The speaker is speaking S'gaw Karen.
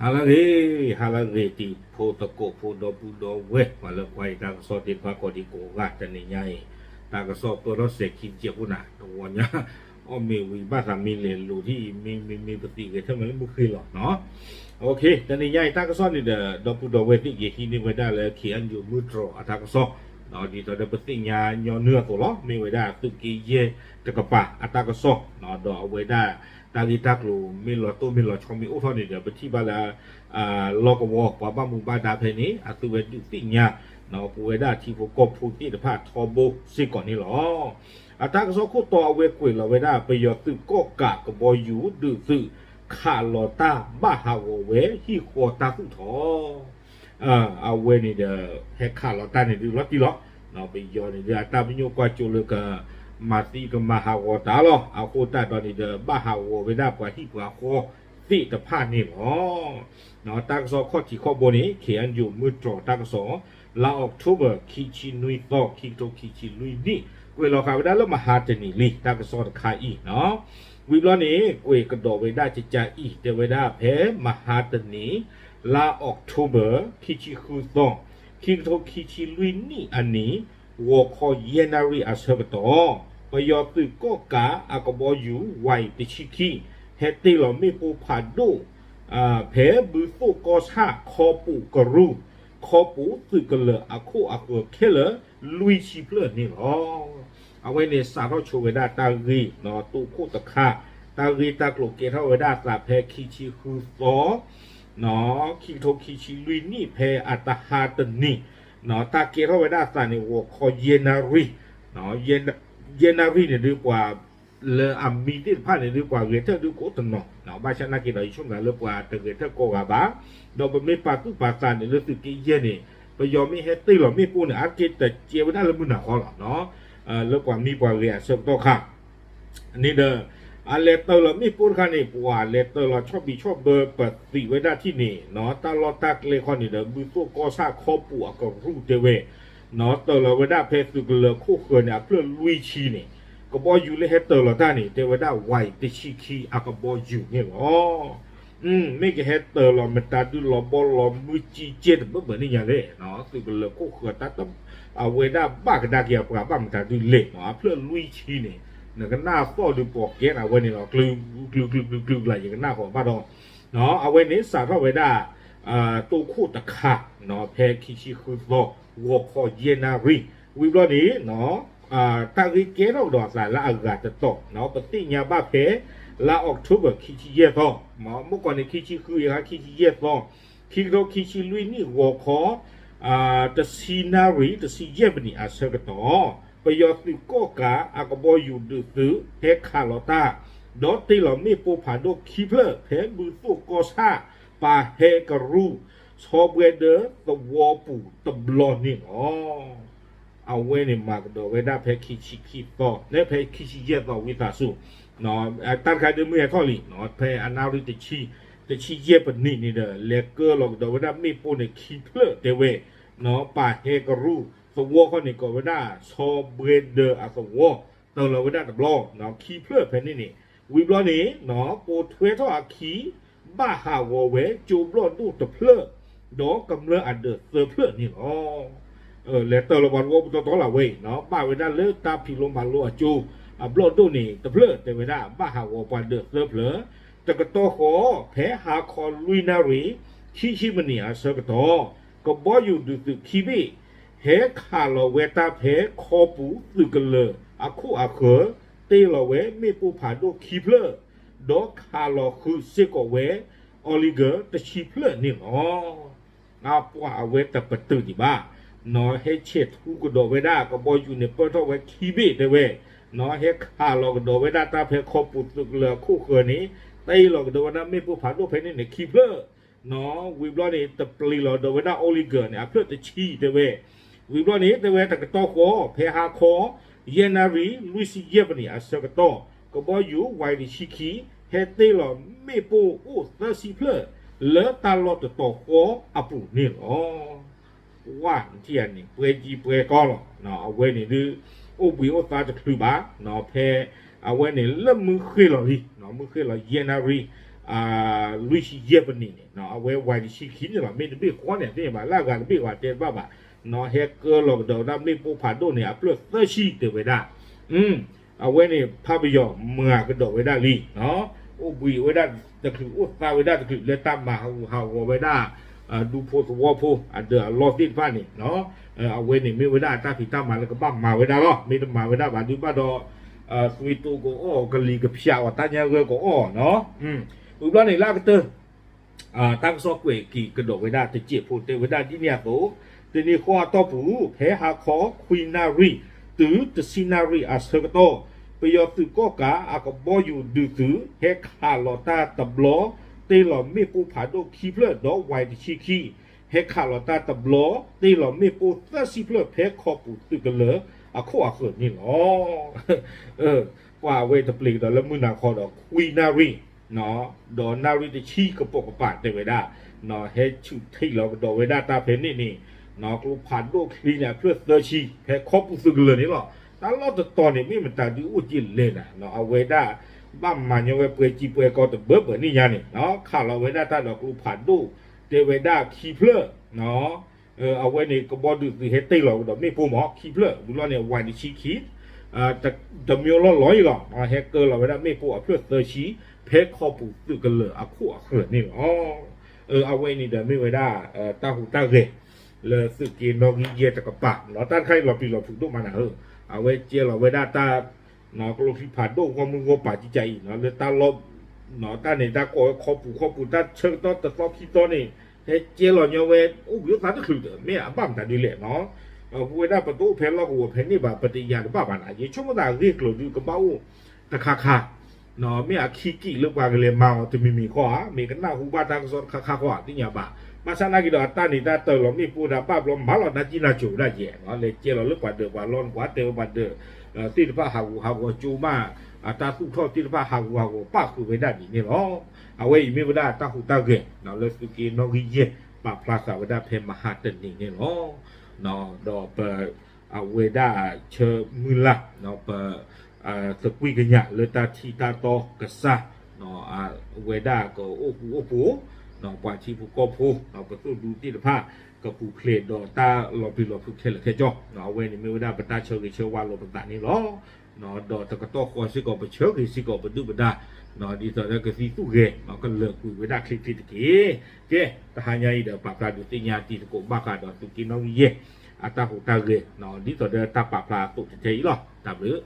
ဟါလၢအဂ့ၤ, ဟါလၢအဂ့ၤ တံၤဖိသကိးဖိ ဒီပုၢ်ဒီဝဲၢ် ပှၤလၢကွၢ်ယတၢ်ကစီၣ်သ့ၣ်တဖၣ် ကိးဒံကိးဂၤ, တနံၤညါအံၤ တၢ်ကစီၣ်ပၢၢ်ထီၣ်စဲၤခံတစဲးဖိနၤ, တဂီၤညါ အီၣ်မ့ၤဝံၤဘၣ်သးမံလဲၤလိၤထံၣ် မံမံမံပသံးဂဲၤထၢၣ်မးလၢမုၢ်ဃ့လီၤနီၤ. တနံၤညါအံၤ တၢ်ကစီၣ်န့ၣ်ဒီး ဒီပုၢ်ဒီဝဲၢ်သ့ၣ်ကဟံးန့ၢ်ဝဲဒၣ်လၢ ခ့ၣ်အဲၣ်ယူၣ် မုၢ်တြီၤအတၢ်ကစီၣ် ဒ်သိးဒီးပသ့ၣ်ညါညီနုၢ်အသိးလီၤ. မ့ၢ်ဝဲဒၣ်သုးက့ယဲၢ်တကပၤအတၢ်ကစီၣ် ဒီးအဝဲဒၣ် တၢ်ဂ့ၢ်တၢ်ကျိၤမ့ၢ်လီၤတိၢ်မ့ၢ်လီၤဆီမ့ၢ်အိၣ်ထီၣ်န့ၣ်ဒီး ပထံၣ်ဘၣ်လၢ လီၢ်ကဝီၤ ပှၤဘၣ်မူဘၣ်ဒါဖဲန့ၣ် အသုဝဲဒုးသ့ၣ်ညါ ပဝဲဒၣ်ထံဖိကီၢ်ဖိသ့ၣ်တဖၣ်ထီဘိစ့ၢ်ကီးန့ၣ်လီၤ. အတၢ်ကစီၣ်ခိၣ်တီအဝဲကွဲးလီၤဝဲဒၣ် ပယီၤသုးကီၣ်ကးကဘီယူၤဒုးသုး ခးလီၤတၢ်ဘၣ်ဟးဂီၤဝဲဟံၣ်ဃီတၢ်သူၣ်ထီၣ် အဝဲန့ၣ်ဒီး ဟဲခးလီၤတၢ်န့ၣ်ဒုးလီၤတံၢ်လီၤ. ပယီၤန့ၣ်ဒုးအတၢ်ပညိၣ်ကွၢ်စိလၢက မၤသံကမၤဟးဂီၤတၢ်လီၤ. အဃိသတးဒီးန့ၣ်ဒီး ဘၣ်ဟးဂီၤဝဲဒၣ်ပှၤဟံၣ်ပှၤဃီသ့ၣ်တဖၣ်န့ၣ်လီၤ. တၢ်ကစီၣ်ခီၣ်ထံးခီၣ်ဘိန့ၣ် ခ့ၣ်အဲၣ်ယူၣ် မုၢ်တြီၤတၢ်ကစီၣ် လါအီးကထိဘၢၣ် ခံဆံနွံသီ ခံကထိခံဆံလွံၢ်နံၣ် ကွဲးလီၤဃာ်ဝဲဒၣ်လၢမဟါတနံၤလံ တၢ်ကစီၣ်တခါအံၤ ဝံၤဘျီန့ၣ် ကွဲးကဒီးဝဲဒၣ်ကကါအံၤ တဲဝဲဒၣ်ဖဲမဟါတနံၤ လါအီးကထိဘၢၣ် ခံဆံဃုသီ ခံကထိခံဆံလွံၢ်နံၣ်အနံၤ ဂီၤခီယဲၢ်နၣ်ရံၣ်အဆၢကတီၢ် ပယီၤသုးကီၣ်ကးအကဘီယူၤ ဝဲတဆံခံ ဟဲတ့ၢ်လီၤမ့ၣ်ပိၢ်ဖးဒိၣ် ဖဲဘုသိၣ်ကီၢ်ဆၣ်ခီပူၤကရူၢ် ခီပူၤသုးကလၢၤအခိၣ်အဃၢၤခဲလၢာ် လွံၢ်ဆံဖျၢၣ်န့ၣ်လီၤ. အဝဲန့ၣ်စးထီၣ်ဆိဝဲဒၣ်တၢ်ဂ့ၢ် တိခိၣ်တခါ တၢ်ဂ့ၢ်တၢ်ကျိၤကဲထီၣ်ဝဲဒၣ်အသးဖဲခံဆံဃုသီ ခံကထိခံဆံလွံၢ်နံၣ် ဖဲအတဟါတနံၤ တၢ်ကဲထီၣ်ဝဲဒၣ်အသးန့ၣ် ဂီၤခီယဲၢ်နၣ်ရံၣ် ယဲၢ်နၣ်ရံၣ်န့ၣ်ဒုးပှၤ လၢအမံသ့ၣ်တဖၣ်န့ၣ်ဒုးပှၤဂဲၤထၢၣ်ဒုးကအိၣ်တနီၤ ဘၣ်ဆၣ်နာ်က့ဒီး ယဆိကမိၣ်လၢပှၤတဂဲၤထၢၣ်ကိးဂၤဘၣ် ဒီးပမ့ၢ်ပာ်သူၣ်ပာ်သးန့ၣ်လၢသုးက့ယဲၢ်န့ၣ် ပယီၤမ့ၢ်ဟဲတ့ၢ်လီၤမ့ၣ်ပိၢ်န့ၣ် အါတက့ၢ်တကဲဝဲဒၣ်လၢမုၢ်နၤဃီလီၤ. လၢပှၤမံပှၤဂဲၤအဆၢကတီၢ်ခါ န့ၣ်ဒီး အလဲၤတ့ၢ်လီၤမ့ၣ်ပိၢ်တခါန့ၣ် ပှၤလဲၤတ့ၢ်လီၤဆီၣ်ဘံးဆီၣ်ဘၢပသံးဝဲဒၣ်ထံၣ်န့ၣ် တၢ်လီၢ်တၢ်ကျဲခီန့ၣ်ဒီး ဘုသိၣ်ကီၢ်ဆၣ်ခီပူၤအကရူၢ်တဲဝဲ တ့ၢ်လီၤဝဲဒၣ်ဖဲသုးကလၢၤခိၣ်ဃၢၤန့ၣ် အဖျၢၣ်လွံၢ်ဆံန့ၣ် ကဘီယူၤလၢဟဲတ့ၢ်လီၤတၢ်န့ၣ် တဲဝဲဒၣ် ဝဲတဆံခံအကဘီယူၤန့ၣ်လီၤ. မ့ၢ်ကဟဲတ့ၢ်လီၤမတၤဒုလီၤဘီလီၤမုၢ်ကံကဲတဘၢဘၢန့ၣ်ညါလဲၣ်, သုးကလၢၤခိၣ်ဃၢၤတၢ်တ အဝဲဒၣ်ဘၣ်ကဒါက့ၤအပှၤဘၣ်မတၤဒုလဲၣ်, အဖျၢၣ်လွံၢ်ဆံန့ၣ် နကနၣ်သီၣ်ဒုးပိာ်ကဲနၤဝဲန့ၣ်လီၤ, ကျုကျုကျုကျုကျုကျုကျုကျုကျုကျု ယကနၣ်ဃီၤဘၣ်ဒီး အဝဲန့ၣ်စးထီၣ်ဝဲဒၣ် တိခိၣ်တခါ ဖဲခံဆံဃုသီ ဂီၤခီယဲၢ်နၣ်ရံၣ် ဝံၤဘျီန့ၣ် တၢ်ဂ့ၢ်ကဲထီၣ်ကဒီးအသးလၢအဂၤတတီၤ, ပသ့ၣ်ညါဘၣ်ဖဲ လါအီးကထိဘၢၣ် ခံဆံယဲၢ်သီ, မုၢ်ကီၢ်န့ၣ် ခံဆံဃု ယဲၢ်ဆံယဲၢ်သီ, ခံကထိခံဆံလွံၢ်နံၣ်ဂီၤခီ တဆံနၣ်ရံၣ် တဆံယဲၢ်မံးနံးအဆၢကတီၢ်, ပယီၤသုးကီၣ်ကးအကဘီယူၤဒုးသုး ဟဲခးလီၤတၢ် ဒီးတ့ၢ်လီၤမ့ၣ်ပိၢ်ဖးဒိၣ်ခံဖျၢၣ် ဖဲဘုသိၣ်ကီၢ်ဆၣ် ပာ်ဟဲကရူၢ် ဆီဘှဲဒၢသဝီပူၤတဘျီန့ၣ်လီၤ. အဝဲန့ၣ်မၤကဒီးဝဲဒၣ်ဖဲခံဆံခံသီ လၢဖဲခံဆံယဲၢ်သီဝံသးစူၤ, တၢ်တခါဒုးမုၢ်ဟဲထီၣ်လံ, ဖဲအနၣ်ရံၣ်တဆံ တဆံယဲၢ်ပနံးန့ၣ်ဒီး လဲၤကၢလီၤကဒီးဝဲဒၣ်မ့ၣ်ပိၢ်န့ၣ်ခံဖျၢၣ်တဲဝဲ, ပာ်ဟဲကရူၢ်သဝီဃီန့ၣ် ကိးဝဲဒၣ် ဆီဘှဲဒၢအသဝီ တ့ၢ်လီၤဝဲဒၣ်တဘျီ ခံဖျၢၣ်ဖဲန့ၣ်န့ၣ်, ဝံၤဘျီန့ၣ် ပိာ်ထွဲထီၣ်အခံ ဘၣ်ဟးဂီၤဝဲကၠိဘျီၣ်ဒိၣ်တဖျၢၣ် ဒီးကမျၢၢ်အဒၢးသၢဖျၢၣ်န့ၣ်လီၤ. လဲၤတ့ၢ်လီၤပှၤသဝီပူၤတီတီလီၤဝဲအံၤ, ဘၣ်ဝဲဒၣ်လၢတၢ်ဖံးလိမၤလိအကၠိ အဘျီၣ်ဒိၣ်န့ၣ်တဖျၢၣ် တဲဝဲဒၣ် ဘၣ်ဟးဂီၤပှၤဒၢးသၢဖျၢၣ်, တကတီၢ်ဃီ ဖဲဟါခီလွံၢ်နၣ်ရံၣ် ခံဆံမံးနံးအဆၢကတီၢ်, ကဘီယူၤဒုးသုးခံဘ့ၣ် ဟဲခးလီၤဝဲတၢ်ဖဲခီပူၤသုးကလၢၤအခိၣ်အဃၢၤ, တ့ၢ်လီၤဝဲမ့ၣ်ပိၢ်ဖးဒိၣ်ခံဖျၢၣ်, ဒီးခးလီၤဃုာ်စ့ၢ်ကီးဝဲ အီလံဂၢၢ် တဆံဖျၢၣ်န့ၣ်လီၤ. အပှၤအဝဲတပတုာ်ဒံးဘၣ်, ဟဲဆဲးထူကဒီးဝဲဒၣ် ကဘီယူၤန့ၣ် ပၢၢ်ထီၣ်ဝဲခံဘ့ၣ်တဲဝဲ, ဟဲခးလီၤကဒီးဝဲဒၣ်တၢ်ဖဲခီပူၤသုးကလၢၤအခိၣ်ဃၢၤန့ၣ် တ့ၢ်လီၤကဒီးဝဲဒၣ်မ့ၣ်ပိၢ်ဖးဒိၣ်ဖဲန့ၣ်န့ၣ်ခံဖျၢၣ် ဝံၤဘျီန့ၣ် တပျံၤလီၤဒီးဝဲဒၣ်အီလံဂၢၢ်န့ၣ် အဖျၢၣ်တဆံတဲဝဲ, ဝံၤဘျီန့ၣ် တဲဝဲတကတီၢ်ဃီ ဖဲဟါခီ ယဲၢ်နၣ်ရံၣ် လွံၢ်ဆံယဲၢ်မံးနံးအဆၢကတီၢ်, ကဘီယူၤ ဝဲတဆံခံ ဟဲတ့ၢ်လီၤမ့ၣ်ပိၢ်အိၣ်သၢဆံဖျၢၣ် လၢတၢ်လီၢ်တတီၤဃီအပူၤန့ၣ်လီၤ. ဝဲန့ၣ် ပှဲၤကံပှဲၤကီလီၤ, အဝဲန့ၣ်ဒုး အိၣ်ဘှံးအိၣ်သါတချုးဘၣ်, ဖဲ အဝဲန့ၣ်လၢမုၢ်ဃ့ၢ်လီၤလံ, မုၢ်ဃ့ၢ်လီၤယဲၢ်နၣ်ရံၣ် လွံၢ်ဆံယဲၢ်ပနံးန့ၣ် အဝဲဝဲတဆံခံန့ၣ်လီၤ. မ့ၢ်တဘ့ၣ်ဃီန့ၣ် သ့ၣ်ညါဘၣ် လၢအဂၤတဘ့ၣ်ဂၤတဲတဘၣ်ဘၣ်, ဟဲကၢလီၤကဒီးဝဲဒၣ်မ့ၣ်ပိၢ်ဖးဒိၣ်န့ၣ် အဖျၢၣ်သၢဆံတဲဝဲဒၣ် အဝဲန့ၣ် ဖးပယီၤမၤကဒီးဝဲဒၣ်လံ, အိၣ်ဘှံးဝဲဒၣ်တချုး အိၣ်သးဝဲဒၣ်တချုး လၢတၢ်မၤဟးဂူာ်ဟးဂီၤဝဲဒၣ် ဒူဖိသဝီဖိအဒၢးအလီၢ်သ့ၣ်တဖၣ်န့ၣ်, အဝဲန့ၣ်မ့ၢ်ဝဲဒၣ်အတၢ်ဖံးတၢ်မၤလၢကဘၣ်မၤဝဲဒၣ်လီၤ. မ့ၢ်တမၤဝဲဒၣ်ဘၣ်ဒုးဘၣ်ဒီး သွံၣ်တိကအိၣ် ကလံၤကဖၠးအီၤ တၢ်ညါဂၢၢ်ကအိၣ်နီၤ. ဝံၤဘျီန့ၣ်လၢအကတၢၢ် တၢ်ကစီၣ်ကွဲးက့ၤကဒီးဝဲဒၣ်တစဲးဖိ တဲဝဲဒၣ်ဒ်န့ၣ်အသိး, တနံၤဃီအတီၢ်ပူၤ ဖဲဟါခီခွံနၣ်ရံၣ် တုၤတဆံနၣ်ရံၣ်အဆၢကတီၢ်, ပယီၤသုးကီၣ်ကးအကဘီယူၤဒုးသုး ဟဲခးလီၤတၢ်တဘျီ တ့ၢ်လီၤမ့ၣ်ပိၢ်ဖးဒိၣ်ခံဖျၢၣ် ဒီးဝဲတဆံခံ ဟဲခးလီၤတၢ်တဘျီ တ့ၢ်လီၤမ့ၣ်ပိၢ်သၢဆံဖျၢၣ် ဖဲခီပူၤသုးကလၢၤအခိၣ်အဃၢၤန့ၣ်လီၤ. ပှၤအဝဲတပျ့ၤကဒီးလၢမုၢ်နၤခီဒီး ခွံနၣ်ရံၣ် ဒီးနၣ်ရံၣ်တဆံကပိာ်ကပၤတဲဝဲဒၣ်, ဟဲဆူၣ်ထံးလီၤကဒီးဝဲဒၣ်တၢ်ဖဲန့ၣ်န့ၣ်, ကျိဖးဒိၣ်ချံန့ၣ် အဖျၢၣ်သၢဆံ ဖဲခီပူၤသုးကလၢၤန့ၣ်လီၤ. တၢ်လီၢ်တတီၤန့ၣ် မ့ၢ်မတၤဒုးအိၣ်က့လဲၣ်နၤ, အဝဲဒၣ် ဘၣ်မၤညီဝဲပှဲၤကံပှဲၤကီတဘၢဘၢန့ၣ်ညါန့ၣ်, ခးလီၤဝဲဒၣ်တၢ်ဒီးကျိဖးဒိၣ် တဲဝဲဒၣ်ခံဖျၢၣ် အဝဲန့ၣ် ကဘီဒုးသုးဟဲတ့ၢ်လီၤကဒီးမ့ၣ်ပိၢ်မ့ၢ်ခံဖျၢၣ်, ဝံၤလီၤန့ၣ် ဝဲတဆံခံ တမံၤလီၢ်လီၤအံၤလီၤ, ဟဲကၢလီၤဝဲဒၣ်မ့ၣ်ပိၢ်အဖျၢၣ်သၢဆံ ဖဲခီပူၤသုးကလၢၤအခိၣ်အဃၢၤန့ၣ်လီၤ. အဝဲန့ၣ်ဒီးမ့ၢ်ဝဲဒၣ် တၢ်ဟူးတၢ်ဂဲၤ လၢသုးက့နီၣ်ဂံၢ်ယဲၢ်တကပၤ, တၢ်တခါအံၤလီၤပျံၤလီၤဖုးဒိၣ်မးနၤဧၢ, အဝဲကဲလီၤဝဲဒၣ်တၢ် ကျိချံဖးဒိၣ်ဂီၢ်မုၢ်ဂီၢ်ပၤကကါအံၤ လၢတၢ်လီၢ် တၢ်န့ၣ်တၢ်ကီၢ်ဝဲခီပူၤခီပူၤ တၢ်ဆၢကတီၢ်တသီခံသီန့ၣ် ဟဲကဲလီၤညီဝဲ အိၣ်ဘှံးအိၣ်သါတချုးဒီး မ့ၢ်အဘၣ်မတၤဒ်လဲၣ်နီၤ, ပဝဲဒၣ်ပတအိၣ်ဖဲလီၢ်ကဝီၤဖဲန့ၣ်ဘၣ် ပတယာ်တဘၣ်ဘၣ်နၤ, ယဆိကမိၣ်သးအဂ့ၢ်ကျိၤဒုးကဘၣ်အိၣ်တခါခါ မ့ၢ်အခံကံာ်လၢပှၤကလဲၤမၤအီၤတမံၤမံၤဃီဧါ, မ့ၢ်ကနၢ်ဟူဘၣ်တၢ်ကစီၣ်တခါခါဃီဧါ သ့ၣ်ညါဘၣ်. ဘၣ်ဆၣ်နာ်က့ဒီး အတၢ်န့ၣ်တၢ်တၢလီၤမ့ၣ်ပိၢ်ဒၣ်ဘၣ်ဘျီ မၤလီၤနါကံနါကိၤဝဲဒၣ်ယဲၢ်, လဲၤကဲလီၤလၢပှၤဒၢးပှၤလီၢ်န့ၣ် ပှၤတဲဝဲပှၤဒၢးသ့ၣ်တဖၣ်ဟးဂူာ်ဟးဂီၤကၠိမး, အတၢ်သူၣ်ထီၣ်သ့ၣ်တဖၣ်ဟးဂူာ်ဟးဂီၤပၣ်ဃုာ်ဝဲဒၣ်ဒ်န့ၣ်လီၤ. အဝဲအံၤမ့ၢ်ဝဲဒၣ်တၢ်ဟူးတၢ်ဂဲၤ လၢသုးက့နီၣ်ဂံၢ်ယဲၢ် ပာ်ဖျါဃာ်ဝဲဒၣ်ဖဲမဟါတနံၤန့ၣ်လီၤ. ဒီးပ အဝဲဒၣ်ဆၢမုၢ်လၢ် ပ သကွံၢ်ကညးလၢတၢ်ထံၣ်တၢ်တီကစၢ် အဝဲဒၣ်ကအိၣ်ဃူအိၣ်ဖိး ပှၤထံဖိကီၢ်ဖိ ပသိၣ်ဒူသ့ၣ်တဖၣ် ကပူၤဖျဲးဒီးတၢ်လီၤပျံၤလီၤဖုးခဲလၢာ်ခဲဆ့, အဝဲန့ၣ်မ့ၢ်ဝဲဒၣ်ပတၢ်ဆၢဂ့ၤဆၢဝါလိာ်ပသးန့ၣ်လီၤ. ဒီးတကတီၢ်ဃီစ့ၢ်ကီး ပဆၢဂ့ၤစ့ၢ်ကီးပဒုၣ်ပဒါ ဒ်သိးဒီးကသံသူၣ်ဂဲၤ ကလၢာ်ကွံာ်ဝဲဒၣ်ချ့ချ့တက့ၢ်. ကဲ တဟါညါအံၤဒီး ပာ်ဖျါဒုးသ့ၣ်ညါတံၤသကိးဘၣ်ဃးဒီးသုးက့နီၣ်ဂံၢ်ယဲၢ် အတၢ်ဟူးတၢ်ဂဲၤ ဒ်သိးဒီးတၢ်ပာ်ဖျါအသိးတထဲအံၤလီၤ. တၢ်ဘျုး